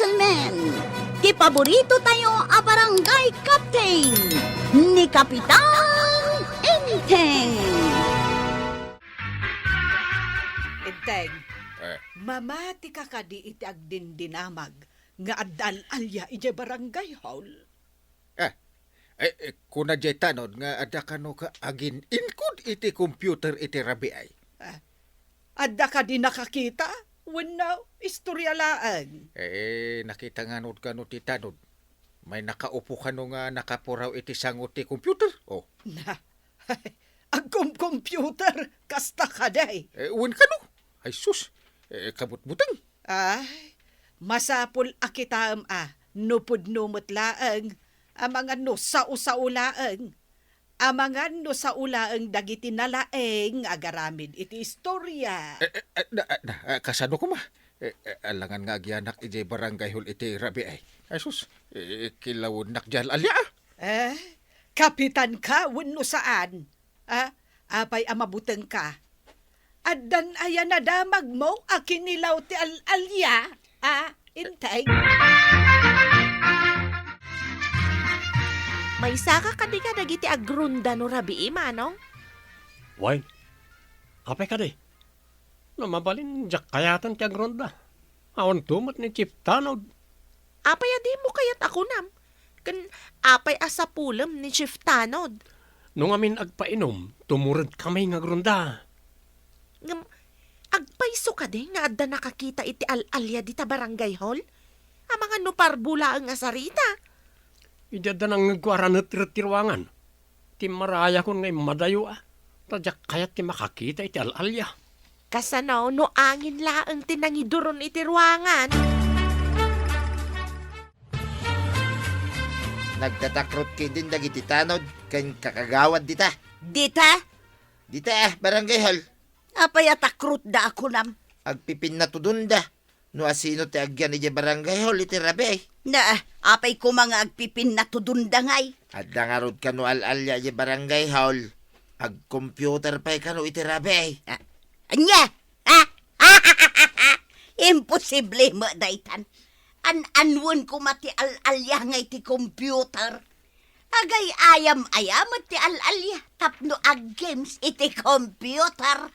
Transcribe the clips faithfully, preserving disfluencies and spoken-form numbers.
Gentlemen, ti paborito tayo a barangay captain, ni Kapitan Enteng. Enteng, eh, mamati ka kadi iti agdindinamag nga adda al-alia idiay barangay hall? Eh, eh, eh, kuna diay tanod nga adda kano ka agin-inkod iti computer iti rabii. Ah, adda kadi nakakita? Wenno, istorya laeng? Eh, nakita nganod kano ti tanod. May nakaupo kano nga nakapuraw iti sango ti computer? Oh. Na, agkom-computer, kasta kadi. Eh, wen kano? Ay sus, eh, kabutbuteng. Ay, masapul a kitaem a, no pudno met laeng, amangan no sao-sao laeng, amangan no sao laeng dagiti nalaing agaramid iti istorya. Eh, eh, eh, na, eh, na, eh, kasano koma? Eh, eh, alangan nga agyanak idiay barangay hall iti rabii. Ay sus, eh, kilawennak diay al-alia, ah. Eh, kapitan ka wenno saan? Ah, apay a mabutengka? Addan aya nadamagmo a kinilaw ti al-alia? Ah, Enteng? Maysaka kadi kadagiti agrunda no rabii, Manong? Wen. Apay kadi? No mabalin, diak kayaten ti agrunda. Awanto met ni Chief Tanod. Apay a dimo kayat a kunam? Ken apay a sapulem ni Chief Tanod? No ngamin agpainom, tumuredkami nga agrunda. Ngem, agpayso kadi nga adda nakakita iti al-alia dita barangay hall? Amangan no parbo laeng a sarita. Idi adda nangngegko a ranet-ret ti ruangan, timmarayakon nga immadayo, a, ta diak kayat ti makakita iti al-alia. Kasano no angin laeng ti nangiduron iti ruangan? Nagtatakrot ketdin dagiti tanod ken kakagawad dita. Dita? Dita, ah, barangay hall. Apay a takrotda a kunam? Agpipinnatudonda no asino ti agyan idiay barangay hall iti rabii. Na, apay koma nga agpipinnatudonda ngay? Adda ngarud kano al-alia idiay barangay hall. Agcomputer pay kano iti rabii. Ah, ania? Ah? Imposible met daytan. An-anwen koma ti al-alia nga iti computer. Agay-ayam aya met ti al-alia tapno ag-games iti computer.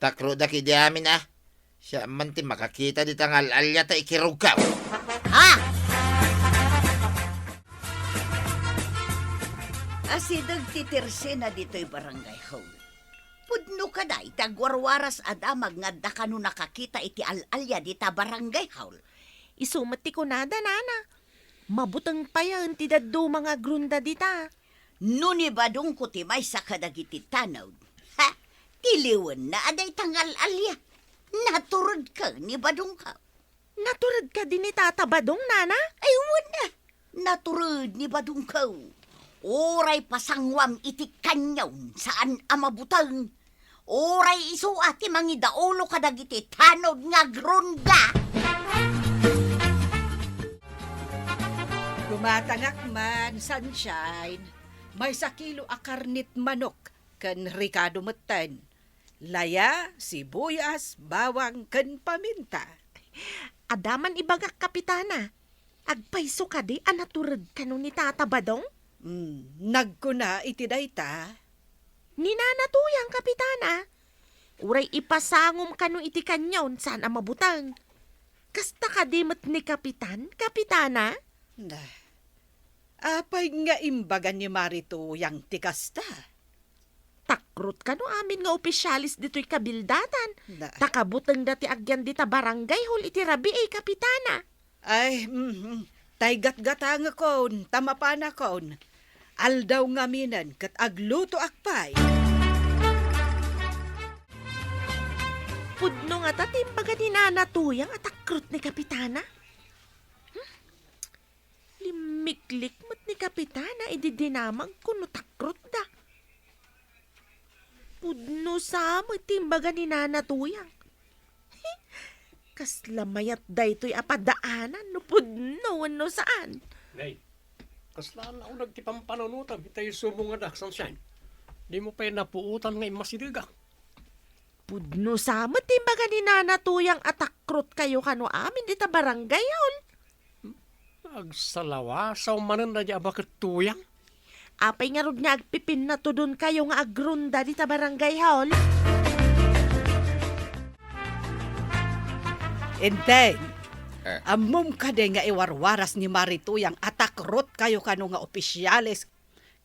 Takroda kidi amin, a. Siak man ti makakita dita nga al-alia ta ikirugkaw. Ha? Asideg ti tersena ditoy barangay hall. Pudno kada iti agwarwaras a damag nga adda kano nakakita iti al-alia dita barangay hall. Isu met ti kunada, nana. Mabuteng payen ti dadduma nga agrunda dita. No ni badongko ti maysa kadagiti tanod, ha, tiliwenna a dayta nga al-alia. Naturedka ni badongko. Natured kadi ni Tata Badong, nana? Ay, wen a. Natured ni badongko. Uray pasanguam iti kanion, saan a mabuteng. Uray isu a ti mangidaulo kadagiti tanod nga agrunda. Gumatangak man, Sunshine. Maysa kilo a karnit manok ken rikado metten. Laya, sibuyas, bawang, ken paminta. Adda man ibagak, Kapitana. Agpayso kadi a natured kano ni Tata Badong? Mm, nagkuna iti dayta. Ni Nana Tuyang, Kapitana. Uray ipasangom kano iti kanion, saan a mabuteng. Kasta kadi met ni Kapitan, Kapitana? Na, apay nga imbaga ni Mari Tuyang ti kasta? Takrot kano amin nga opisyales ditoy kabildatan. Na. Ta kabutengda ti agyan dita barangay hall iti rabii, Kapitana. Ay, mhm. Tay gatgatangekon, ta mapanakon. Aldaw ngaminen ket aglutoak pay. Pudno ngata ti imbaga ni Nana Tuyang a takrot ni Kapitana? Hmm? Limmiklik met ni Kapitana idi dinamagko no takrotda. Pudno sa met ti imbaga ni Nana Tuyang. Kasla mayat daytoy a padaanan no pudno wenno saan. Nay, kasla nauneg ti pampanunotam itay subong nga dak, Sunshine. Dimo pay napuotan nga immasidegak. Pudno sa met ti imbaga ni Nana Tuyang a takrotkayo kano amin dita barangay hall. Agsalawasaw manen daydi a baket, Tuyang. Apay ngarud nga agpipinnatudonkayo nga agronda dita barangay hall? Enteng, Eh. Ammom kadi nga iwarwaras ni Mari Tuyang a takrotkayo kano nga opisyales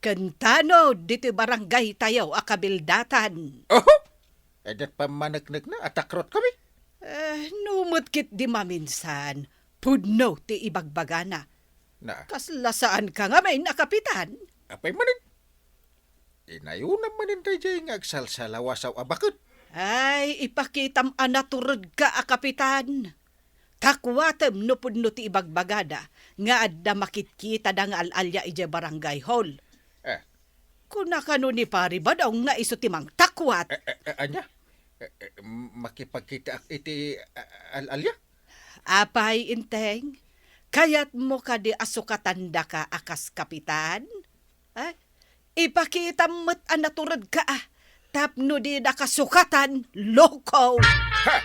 ken tanod ditoy barangaytayo a kabildatan? Oho! Adda pammaneknekna a takrotkami? Eh, no met ketdi maminsan, pudno ti ibagbagana. Na. Kasla saanka ngamin a kapitan? Apay manen? Inayonam manen daydiay nga agsalsalawasaw a baket. Ay, ipakitam a naturedka a kapitan. Takuatem no pudno ti ibagbagada nga adda makitkitada nga al-alia idiay barangay hall. Eh. Kuna kano ni Pari Badong nga isu ti mangtakuat. Eh, eh, eh, ania? Eh, eh, makipagkitaak iti, ah, al-alia? Apay, Enteng, kayatmo kadi a sukatandaka a kas kapitan? Eh, ipakitam met a naturedka, ah, tapno dinaka sukatan, loko! Ha!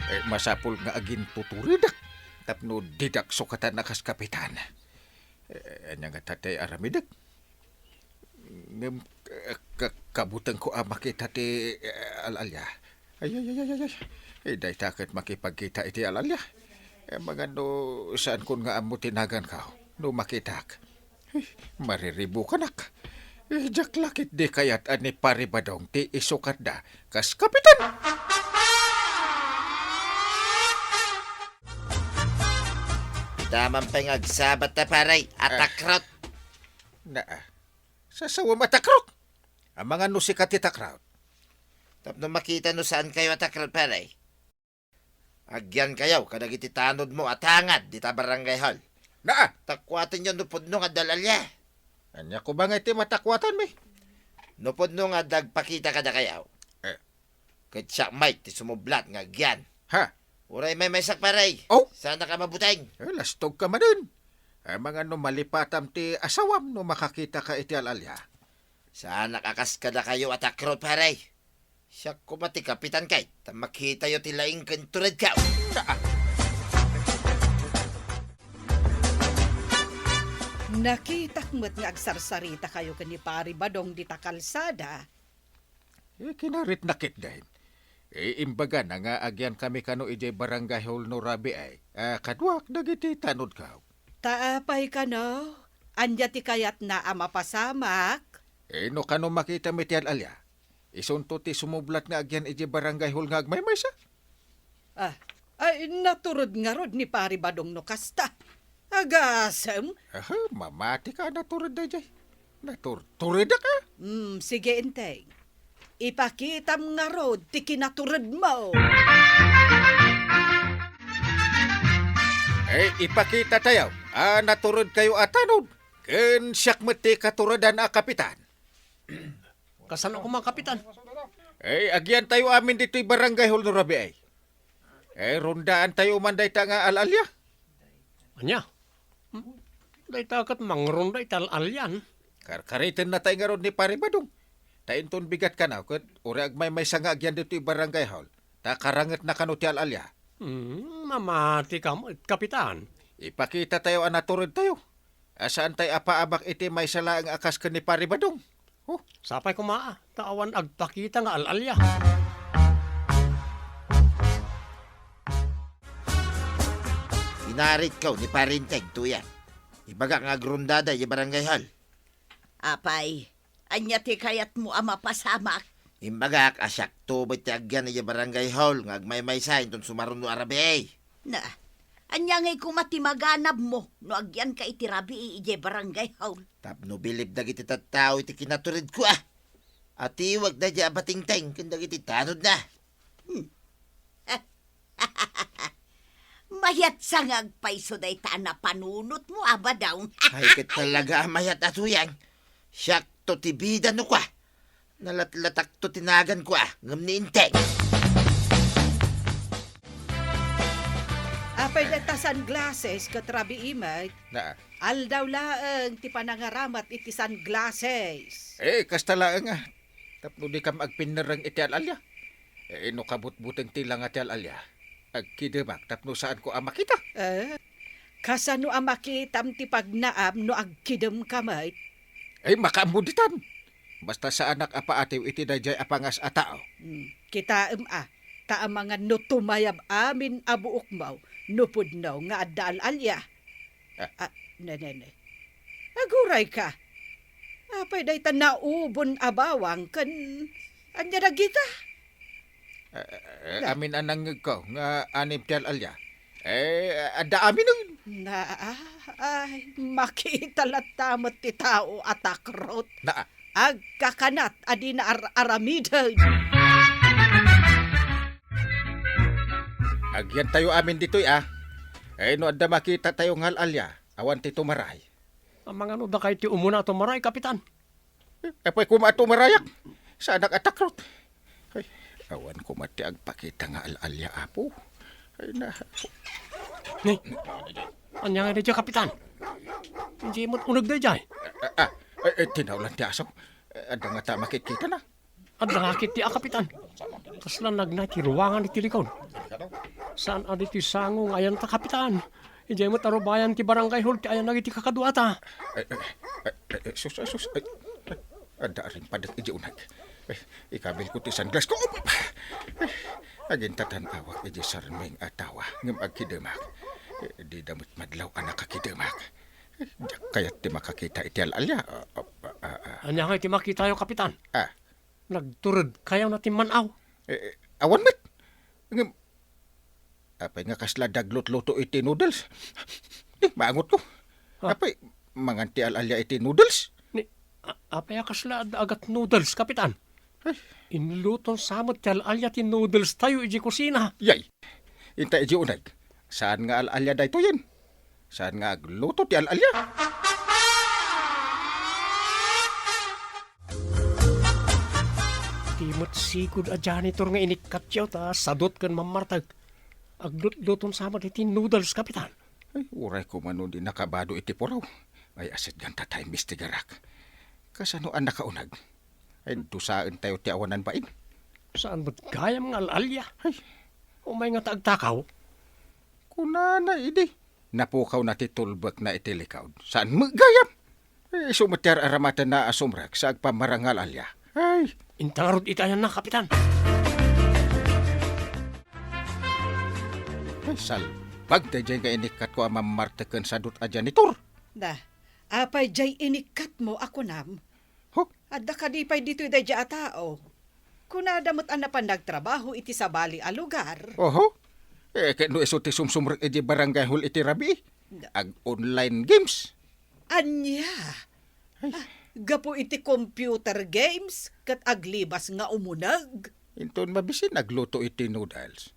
Eh, masapul nga agintuturedak tapno didak sukatan a kas kapitan. Eh, ania ngata ti aramidek? Ngem, eh, ka-, kabutengko a makita ti, eh, al-alia. Ay, ay, ay, ay, ay, ay. Eh, dayta ket makipagkita iti al-alia. Eh, amangan no saankon nga ammo ti naganko no makitak. Eh, mariribukanak. Eh, diak la ketdi kayat a ni Pari Badong ti isukatda kas kapitan. Daman pay nga agsabat ta, pare, a Eh. takrot. Na, ah. Sasawem a takrot. Amangan no sika ti takrot. Tapno makita no saankayo a takrot, pare. Agyankayo kadagiti tanodmo a tangad dita barangay hall. Na, ah. Takuatenyo no pudno nga adda al-alia. Ania koma nga iti matakuatanmi? No pudno nga adda agpakita kadakayo. Eh. Ket siak met ti sumublat nga agyan. Ha? Uray maymaysak, pare. Oh? Saanak a mabuteng. Eh, lastogka manen. Amangan no malipatam ti asawam no makakitaka iti al-alia. Saanak a kas kadakayo a takrot, pare. Siak koma ti kapitan kay ta makitayo ti laing ken turedko. Nakitak met nga agsarsaritakayo ken ni Pari Badong dita kalsada. Eh, kinaritna ketdin. Eh, imbagana nga agyankami kano idiay barangay hall no rabii, a, kaduak dagiti tanodko. Ta apay kano? Ania ti kayatna a mapasamak? Eh, no kano makitami ti al-alia, isunto ti sumublat nga agyan idiay barangay hall nga agmaymaysa? Ah, ay, natured ngarud ni Pari Badong no kasta. Agasem? Aha, mamatika a natured daydiay. Naturturedak, a? Hmm, sige, Enteng. Ipakitam ngarud ti kinaturedmo. Eh, ipakitatayo a naturedkayo a tanod, ken siak met ti katuredan a kapitan. Kasano koma, kapitan? Eh, agyantayo amin ditoy barangay hall no rabii. Eh, rondaantayo man dayta nga al-alia. Ania? Hmm? Dayta ket mangronda iti al-alian. Karkaritennatay ngarud ni Pari Badong. Ta inton bigat kano, ket uray agmaymaysa nga agyan ditoy barangay hall. Ta karangetna kano ti al-alia. Hmm, mamatika met, kapitan. Ipakitatayo a naturedtayo. A, saantay a paabak iti maysa laeng a kas ken ni Pari Badong. Oh. Sapay koma, a, ta awan agpakita nga al-alia. Inaritko ni Pari Enteng, Tuyang. Ibagak nga agrondada idiay barangay hall. Apay, ania ti kayatmo a mapasamak? Imbagak a siakto met ti agyan idiay barangay hall nga agmaymaysa inton sumaruno a rabii. Na, ania ngay koma ti maganabmo no agyanka iti rabii idiay barangay hall? Tapno bilib dagiti tattao iti kinaturedko, a. Atiwag daydiay a batingteng ken dagiti tanodna. Hmm. Mayat sa nga agpayso dayta a napanunotmo a, Badong. Ay, ket talaga a mayat a, Tuyang. Siakto ti bida no kua. Nalatlatakto ti naganko a, ngem ni Enteng. Apay dayta sunglasses ket rabii met? Na, Aldaw laeng ti panangaramat iti sunglasses. Eh, kasta laeng a. Tapno dikam agpinnerreng iti al-alia. Eh, no kabutbuteng ti langa ti al-alia, agkidemak tapno saanko a makita. Eh, kasano a makitam ti pagnaam no agkidemka met? Eh, makaammo ditan. Basta saanak a paatiw iti daydiay a pangas a tao. Hmm, kitaem a, ta amangan no tumayab amin a buokmo no pudno nga adda al-alia. Ah. Ah, ne, ne, ne. Agurayka. Apay dayta naubon a bawang ken ania dagita? Eh, eh, Na. Amin a nangngegko nga anim ti al-alia. Eh, adda aminen. Na, ah, ay, makita latta met ti tao a takrot. Na. Agkakanat a dina ar-aramiden. Agyantayo amin ditoy, a. Eh, no adda makitatayo nga al-alia, awan ti tumaray. Amangan no dakay ti umuna a tumaray, Kapitan. Apay koma a tumarayak. Saanak a takrot. Ay, awan koma ti agpakita nga al-alia, Apo. Ay, na. Ni, ania nga daydiay, Kapitan? Idiay met uneg daydiay. Ah, ah, eh, eh, tinawlan ti aso. Eh, adda ngata makitkitana. Adda nga ket ti a, Kapitan. Kasla nagna ti ruangan iti likod. Saan a ditoy sango nga ayanta, Kapitan. Idiay met a rubayan ti barangay hall ti ayan dagiti kakaduata. Ay, ay, ay, ay, sus, ay, sus, ay, ay, adda a rimpadek idiay uneg. Ay, ikabilko ti sunglass ko. Ay, agintan-awak idiay sarming a tawa, ngem agkidemak. Eh, dida met madlaw a nakakidemak. Eh, diak kayat ti makakita iti al-alia. Ah, ah, ah, ah. Ania nga iti makitayo, Kapitan? Ah. Nagturedkayo na ti man-aw? Eh, eh, awan met. Ngem, apay nga kasla daglutluto iti noodles? Eh, maangotko. Ah. Apay, mangan ti al-alia iti noodles? Ni, a-, apay a kasla ad-, agat noodles, Kapitan? Ay. Inluton sa met ti al-alia ti noodles tayo iti kusina. Yay! Inta iti uneg. Saan nga al-alia daytoyen? Saan nga agluto ti al-alia? Di met sigud a janitor nga inikkatyo ta sadot ken mammartek. Aglutluton sa met iti noodles, Kapitan. Ay, uray koma no di nakabado iti puraw. Ay, asit ganta ta imbestigarak. Kasano a nakauneg? Ay, dusaentayo ti awanan bain. Saan met gayam nga al-alia? Ay. Umay nga ta agtakaw. Kunana idi, napukawna ti tulbekna iti likod. Saan met gayam? Eh, isu met ti ar-aramatenna a sumrek sa agpammarang nga al-alia. Ay. Inta ngarud iti ayanna, Kapitan. Ay, salbag daydiay nga inikkatko a mammartek ken sadot a janitor. Da, apay diay inikkatmo a kunam? Huh? Adda kadi pay ditoy daydiay a tao? Kunada met a napan nagtrabaho iti sabali a lugar. Oho. Eh, ket no isu ti sumsumrek iti barangay hall iti rabii, ag-online games. Ania? Ay. Ah, gapu iti computer games ket aglibas nga umuneg. Inton mabisin agluto iti noodles.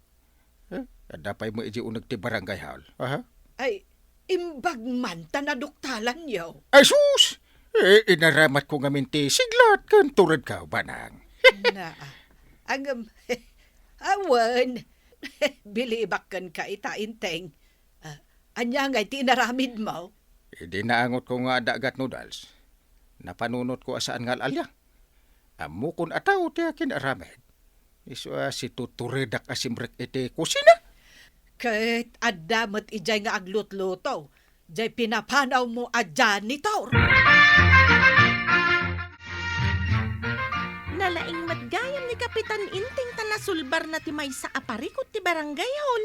Eh, adda pay met iti uneg ti barangay hall. Aha. Ay, imbag man ta naduktalanyo. Ay, sus! Eh, inaramatko ngamin ti siglat ken turedko, Banang. Naa. Ngem, awan. Bilibak kenka ita, Enteng. Ah, ania ngay ti inaramidmo? Idi naangotko nga adda agat noodles, napanunotko a saan nga al-alia. Ammokon a tao ti akin-aramid. Isu a situturedak a simrek iti kusina. Ket adda met idiay nga aglutluto, diay pinapanawmo a janitor. Nalaing met gayam ni Kapitan Enteng ta nasulbarna ti maysa a parikut ti barangay hall.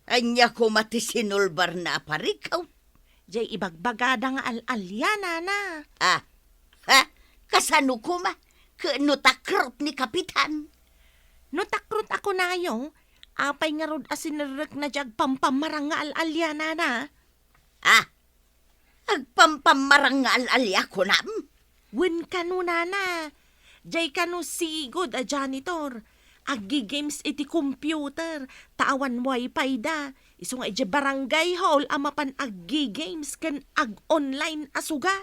Ania koma ti sinulbarna a parikut? Diay ibagbagada nga al-alia, nana. Ah, ha? Kasano koma? Ket no takrot ni Kapitan? No takrot a kunayo, apay ngarud a sinerrekna diay agpampammarang nga al-alia, nana? Ah, agpampammarang nga al-alia kunam? Wen kano, nana. Diay kano sigud a janitor. Aggi-games iti computer, ta awan wifi da. Isu nga idiay barangay hall a mapan aggi-games ken ag-online a sugat.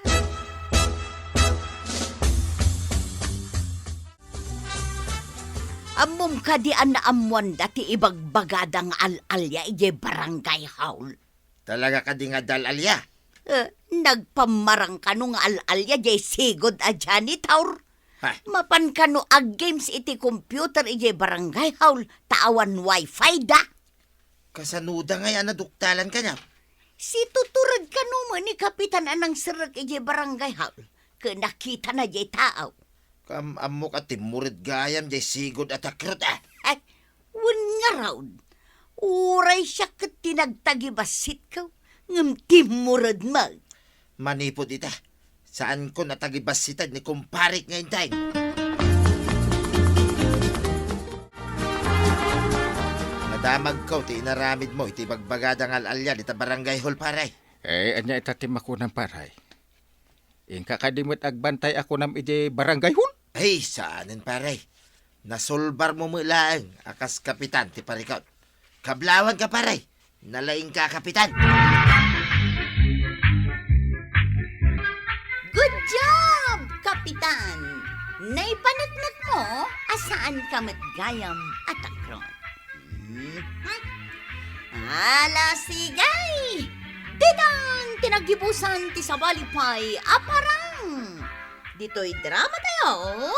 Ammom kadi a naammoanda ti ibagbagada nga al-alia idiay barangay hall? Talaga kadi nga adda al-alia? Eh, nagpammarang kano nga al-alia jay sigud a janitor. Ha? Mapan kano ag-games iti computer ijay barangay hall ta awan wifi da. Kasanoda ngay a naduktalan kaniak? Situtured kano met ni Kapitan a nangserrek ijay barangay hall ket nakitana jay tao. Kam-ammok a timmured gayam jay sigud a takrot, a. Ay, wen ngarud. Uray siak ket ti nagtagibassit ko, ngem timmured met. Manipud ita, saanko a tagibassiten ni kumparek nga Enteng. Nadamagko ti inaramidmo iti bagbagada nga al-alia dita barangay hall, pare. Eh, ania ita ti makunam, pare? Inka kadi met agbantay a kunam iti barangay hall? Ay, saanen, pare. Nasulbarmo met laeng a kas kapitan ti parikut. Kablawanka, pare. Nalaingka a kapitan. Good job, Kapitan! Naipaneknekmo a saanka met gayam a takrot. Hmm. Ala, sige! Ditan ti naggibusan ti sabali pay a parang. Ditoy drama tayo,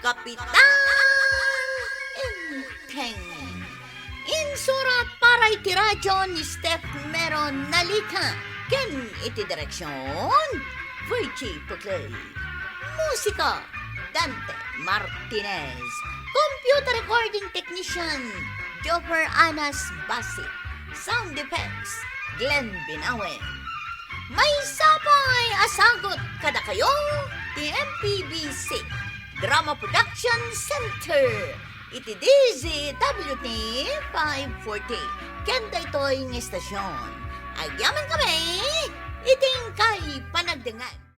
Kapitan Enteng. Insurat para iti radyo ni Steph Meron Nalica ken iti direksyon, Virgie Puclay. Musika, Dante Martinez. Computer recording technician, Joffer Anas Basi. Sound effects, Glenn Binawen. Maysa pay a sagut kadakayo ti M P B C Drama Production Center iti D Z W T five forty. Ken daytoy nga istasyon, agyamankami iti inkay panagdengngeg.